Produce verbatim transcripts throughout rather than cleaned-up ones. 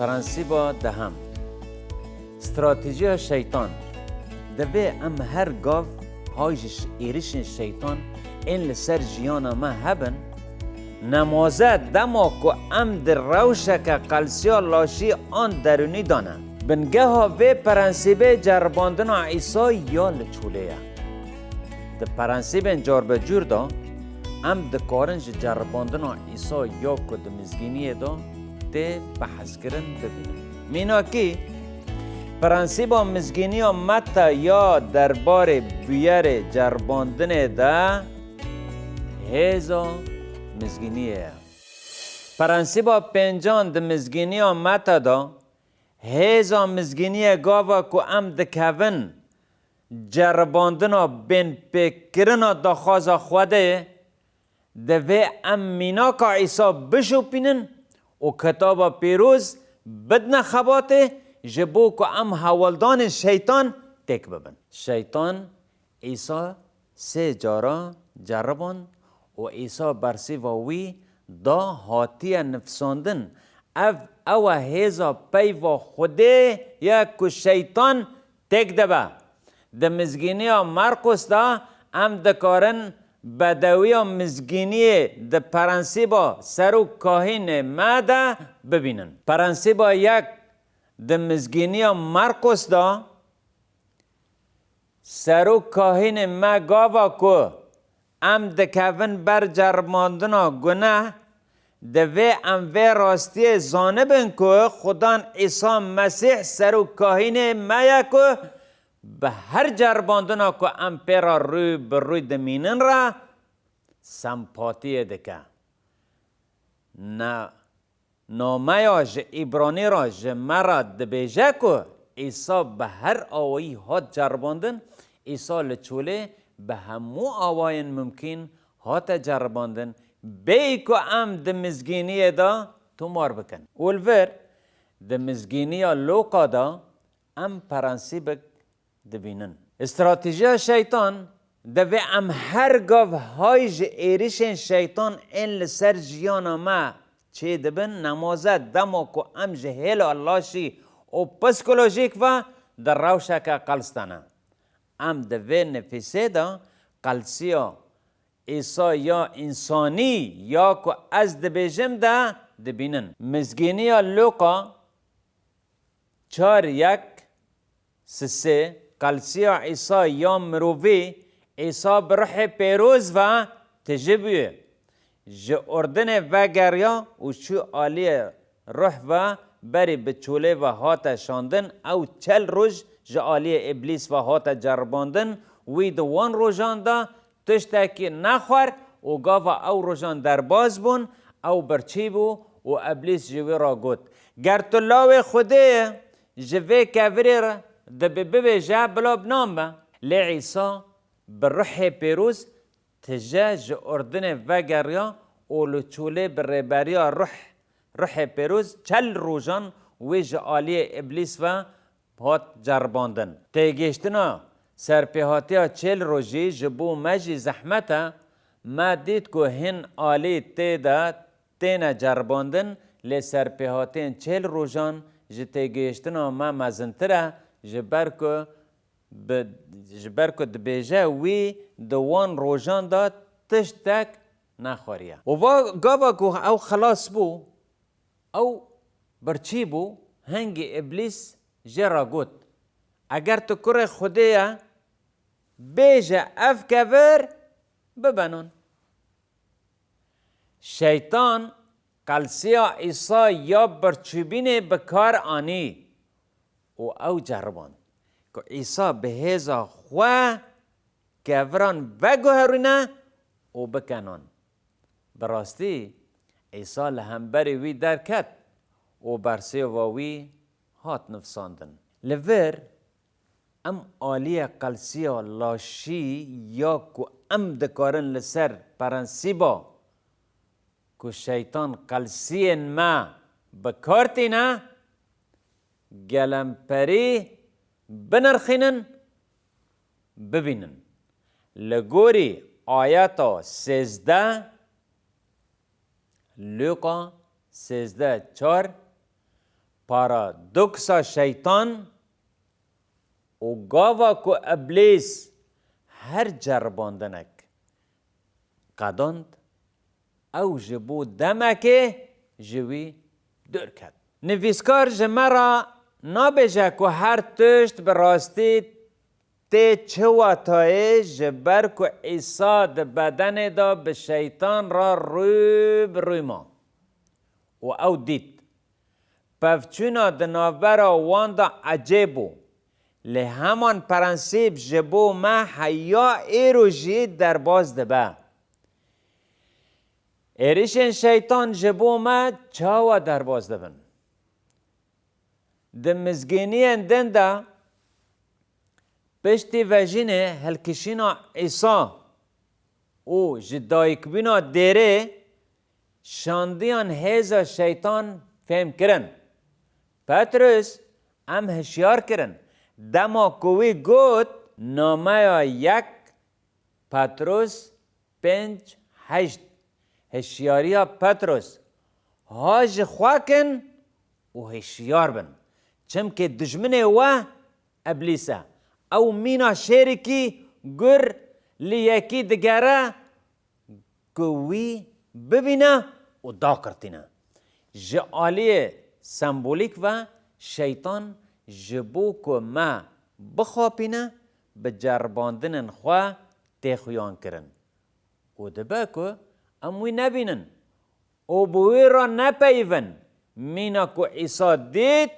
Prensîba dehem. Stratejiya şeytan. Divê em her gav hay ji ş-, êrişên şeytan ên li ser jiyana me hebin, nemaze dema ku em di rewşeke qelsiya laşî an derûnî de ne. Bingeha vê prensîbê ceribandina Îsa ya li çolê ye. Di prensîbên carbecûr de em dikarin ji ceribandina Îsa ya ku di mizgîniyê de tê behezkirin bibînin. Mînakî, prensîba mizgîniya Meta ya derbarê bûyerê ceribandinê de hêza mizgîniyê ye. Prensîba pêncan di mizgîniya Meta de hêza mizgîniyê gava ku em dikevin ceribandina bênpêkkirina daxwaza Xwedê, divê em mînaka Îsa bişopînin û Kitaba Pîroz bidine xebatê, ji bo ku em hewldanên şeytan têk bibin. Şeytan Îsa sê cara ceriband û Îsa bersîva wî da, hatiye nifsandin. Ev, ew e hêza peyva Xwedê ye ku şeytan têk dibe. Di mizgîniya Marqos de em dikarin bedewiya mizgîniyê di prensîba serok kahînê me de bibînin. Prensîba yek di mizgîniya Marqos de serok kahînê me gava ku em dikevin ber ceribandina guneh, divê em vê rastiyê zanibin ku Xudan Îsa Mesîh serok kahînê me ye ku bi her ceribandina ku em pê re rû bi rû dimînin re sempatiyê dike. Ne Nameya ji Îbranî re ji me re dibêje ku Îsa bi her awayî hat ceribandin, Îsa li çolê bi hemû awayên mimkîn hate ceribandin, bêyî ku em di mizgîniyê de tomar bikin. Û li vir, di mizgîniya Lûqa de em prensîbek dibînin. Stratejiya şeytan, divê em her gav hay ji êrişên şeytan ên li ser jiyana me çêdibin, nemaze dema ku em ji hêla laşî û psikolojîk ve di rewşeke qels de ne. Em di vê nifîsê de qelsiya Îsa ya însanî ya ku ez dibêjim de dibînin. Mizgîniya Lûqa çar yek sisê, qelsiya Îsa ya mirovî, Îsa bi ruhê pêroz ve tije bûye. Ji Urdinê vegeriya û çû aliyê ruh ve, berî bi çolê ve hate şandin, ew çel roj ji aliyê Îblîs ve hate ceribandin, wî di wan rojan de tiştekî nexwar û gava ew rojan derbas bûn, ew birçî bû û Îblîs ji wî re got, Ger tu lawê Xwedê yî, ji vê kevirê re dibê bibêje, bila bi nan be. Lê Îsa bi ruhê pêroz tije ji Urdinê vegeriya û li çolê bi rêberiya ruh, ruhê pêroz çel rojan wê ji aliyê Îblîs ve hat ceribandin. Têgihiştina serpêhatiya çêl rojî ji bo me jî zehmet e. Me dît ku hin alî tê de têne ceribandin, lê serpêhatiyên çêl rojan ji têgihiştina me mezintir e, ji ber ku bi, ji ber ku dibêje wî di wan rojan de tiştek nexwariye. Û va gava ku ew xilas bû, ew birçî bû, hingî Îblîs jê re got, Eger tu kurê Xwedê ye, bêje ev kevir bibe nan. Şeytan qelsiya Îsa ya birçîbînê bi kar anî û ew ceriband ku Îsa bi hêza xwe keviran veguherîne û bike nan. Bi rastî, Îsa li hemberî wî derket û bersêva wî hat nifsandin. Li vir, em aliyê qelsiya laşî ya ku em dikarin li ser prensîba ku şeytan qelsiyên me bi kar tîne, gelemperî binirxînin, bibînin. Li gorî ayeta sêzdeh, Lûqa sêzdeh çar, Paradoksa şeytan û gava ku Iblîs her ceribandinek qedand, ew ji bo demekê ji wî dûr ket. Nivîskar ji me re nabêje ku her tişt bi rastî tê çi watayê, ji ber ku Îsa di bedenê de bi şeytan re rû bi rû ma û ew dît. Pevçûna di navbera wan de ecêb bû. Lê heman prensîp ji bo me heya îro jî derbas dibe. Êrişên şeytan ji bo me çawa derbas dibin? Di mizgîniyên din de piştî vejînê hilkişîna Îsa û ji dayikbûna dêrê şandiyan hêza şeytan fêm kirin. Petrus em hişyar kirin. Dema ku wî got, nameya yek Petrus pênc heşt, hişyariya Petrus, ha ji xwe kin û hişyar bin. Çimkî dijminê we Iblîs e. Ew mîna şêrikî gur li yekî digere ku wî bibîne û daqirtîne. Ji aliyê sembolîk ve şeytan ji bo ku me bixapîne, bi ceribandinên xwe tê xuyan kirin û dibe ku em wî nebînin û bi wî re nepeyivin. Mîna ku Îsa dît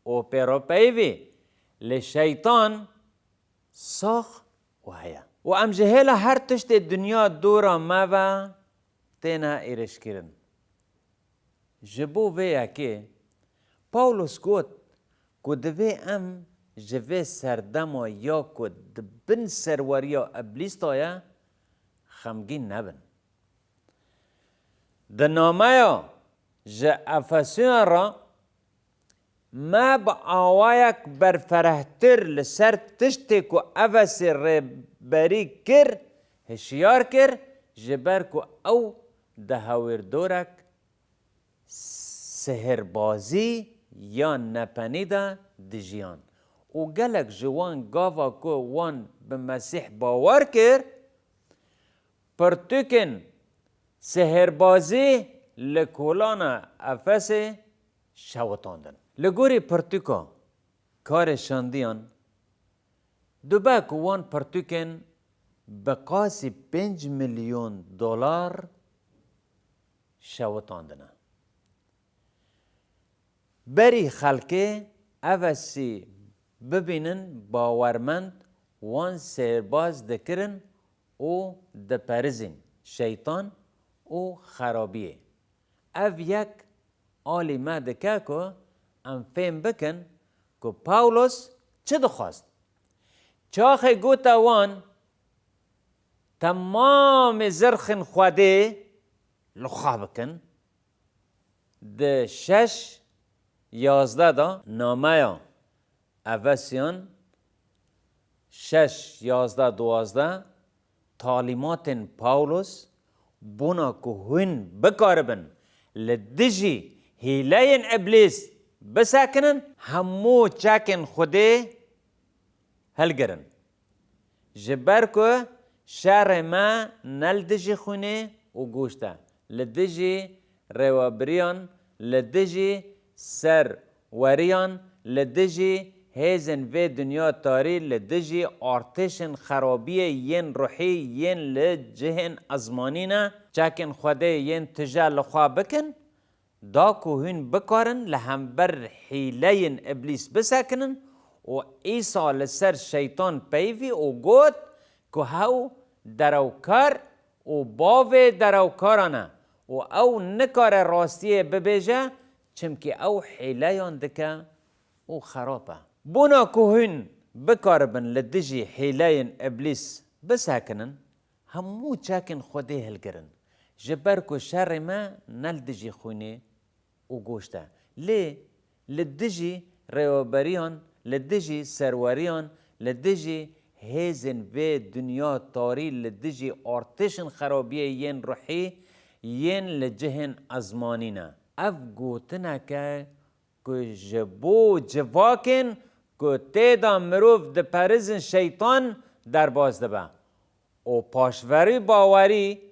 û pê re peyivî, lê şeytan sax û heye. Û em ji hêla her tiştê dinya dora me ve têne êrişkirin. Ji bo vê yekê Pawlos got ku divê em ji vê serdema ya ku di bin serweriya Iblîs de ye, xemgîn nebin. Di nameya ji Efesiyan re me bi awayek berferehtir li ser tiştê ku Efesê rêberî kir, hişyar kir, ji ber ku ew di hewîrdorek sihirbazî ya nepenî de dijiyan û gelek ji wan gava ku wan bi Mesîh bawer kir, pirtûkên sihirbazî li kolana Efesê şewitandin. Li gorî pirtûka karê şandiyan, dibe ku wan pirtûkên bi qasî pênc milyon dolar şewitandine. Berî xelkê Efesî bibînin bawermend wan sêrbaz dikirin û diperizîn şeytan û xerabiyê. Ev yek alî me dike ku em fêm bikin ku Pawlos çi dixwest. Çaxê gote wan, temamê zirxên Xwedê li xwe bikin, di şeş yazdeh de nameya Efesiyan şeş yazdeh duwazdeh talîmatên Pawlos bona ku hûn bikaribin li dijî hîleyên Îblîs bisekinin, hemû çekên Xwedê hilgirin. Ji ber ku şerê me ne li dijî xwînê û goşt e, li dijî rêwebiriyan, li dijî serweriyan, li dijî hêzên vê dinya tarî, li dijî artêşên xerabiyê yên ruhî yên li cihên ezmanî ne, çekên Xwedê yên tije li xwe bikin, da ku hûn bikarin li hember hîleyên Îblîs bisekinin û Îsa li ser şeytan peyivî û got ku hew derewkar û bavê derewkaran e û ew nikare rastiyê bibêje, çimkî ew hîleyan dike û xerab e. Bona ku hûn bikaribin li dijî hîleyên Îblîs bisekinin, hemû çekên Xwedê hilgirin, ji ber ku şerê me ne li dijî xwînê û goşt e, lê li dijî rêweberiyan, li dijî serweriyan, li dijî hêzên vê dinya tarî, li dijî artêşên xerabiyê yên ruhî yên li cihên ezmanî ne. Ev gotineke ku ji bo civakên ku tê de mirov diperizin şeytan derbas dibe. Û paşverî bawerî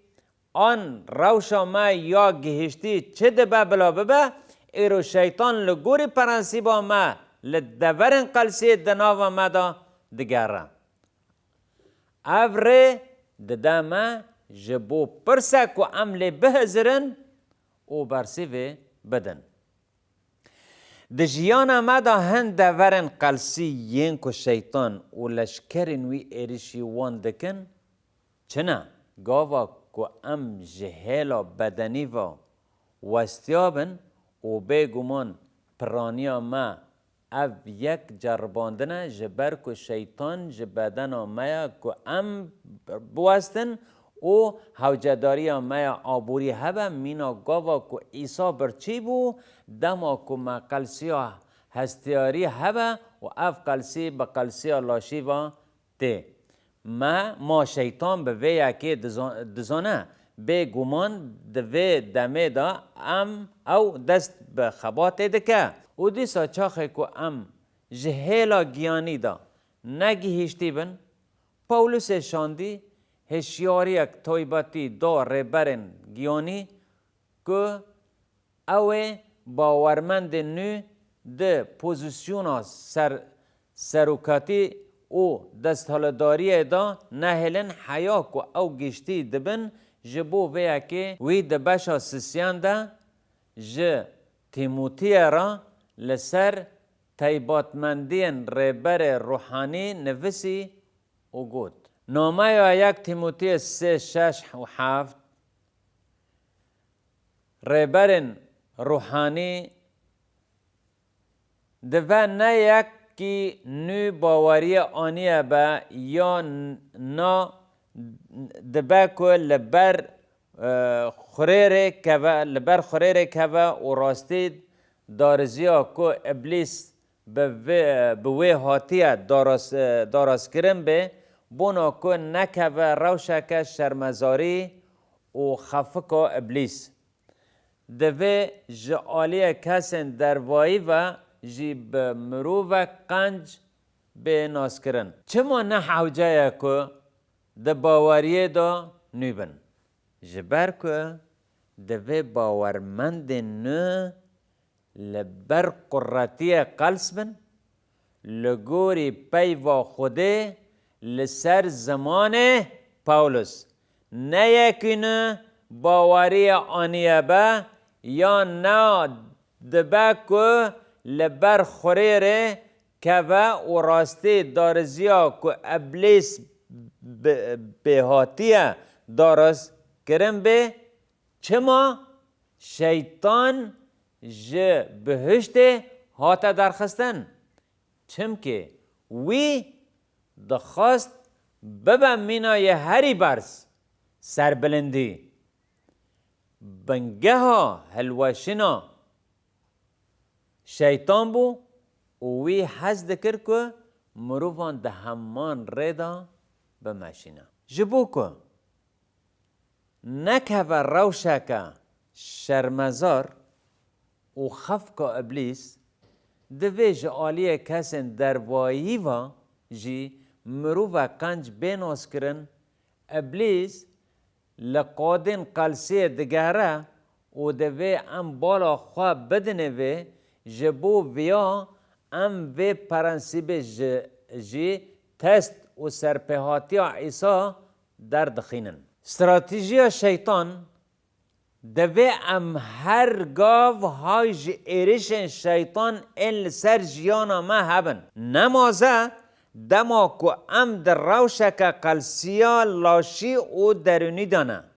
an rewşa me ya gihiştî çi dibe bila bibe, îro şeytan li gorî prensîba me li deverên qelsiyê di nava me de digere. Ev rê dide me ji bo pirse ku em lê bihizirin û bersîvê bidin. Di jiyana me de hin deverên qelsî yên ku şeytan û leşkerên wî êrişî wan dikin, çi ne? Gava ku em ji hêla bedenî ve westiya bin û bêguman piraniya me ev yek ceribandin e, ji ber ku şeytan ji bedena me ye ku em biwestin û hewcedariya me ya aborî hebe, mîna gava ku Îsa birçî bû, dema ku me qelsiya hestiyarî hebe û ev qelsî bi qelsiya laşî ve tê. Me, ma şeytan bi vê yekê dizo-, dizane, bêguman di vê demê de em, ew dest bi xebatê dike. Û dîsa çaxê ku em ji hêla giyanî de negihîştî bin, Pawlusê şandî hişyariyek taybetî da rêberên giyanî ku ew ê bawermendên nû di pozîsyona ser-, serokatî û desthiledariyê de nehêlin, heya ku ew giştî dibin, ji bo vê yekê wî di beşa sisiyan de ji Tîmotiyê re li ser teybatmendiyên rêberê ruhanî nivisî û got, Nameya yek Tîmotiyê sê şeş û heft, rêberên ruhanî dibe ne yekî nû baweriyê aniye be ya n-, na dibe ku li ber, e, xurêrê keve, li ber xurêrê keve û rastî dariziya ku Îblîs bi vê, bi wê hatiye daras-, daraskirin bê, bona ku nekeve rewşeke şermezarî û xefika Îblîs. Divê ji aliyê kesên dervayî ve jî bi mirovek qenc bê naskirin. Çima ne hewce ye ku di baweriyê de nû bin? Ji ber ku divê bawermendên nû li ber quretiyê qels bin, li gorî peyva Xwedê li ser zimanê Pawlus, ne yekî nû baweriye aniye be, ya na dibe ku li ber xurêrê keve û rastî dariziya ku Îblîs bi, bê hatiye darizkirin bê, Çima? Şeytan ji bihiştê hate derxistin. Çimkî wî dixwest bibe mîna yê herî berz, serbilindî. Bingeha hilweşîna şeytan bû û wî hez dikir ku mirovan di heman rê de bimeşîne. Ji bo ku nekeve rewşeke şermezar û xefka Îblîs, divê ji aliyê kesên dervayî ve jî mirove qenc bê naskirin. Îblîs li qadên qelsiyê digere û divê em bala xwe bidinê vê, ji bo viya em vê prensîbê ji, jî test û serpêhatiya Îsa derdixînin. Stratejiya şeytan, divê em her gav hay ji êrişên şeytan ên li ser jiyana me hebin. Nemaze dema ku em di rewşeke qelsiya laşî û derûnî de ne.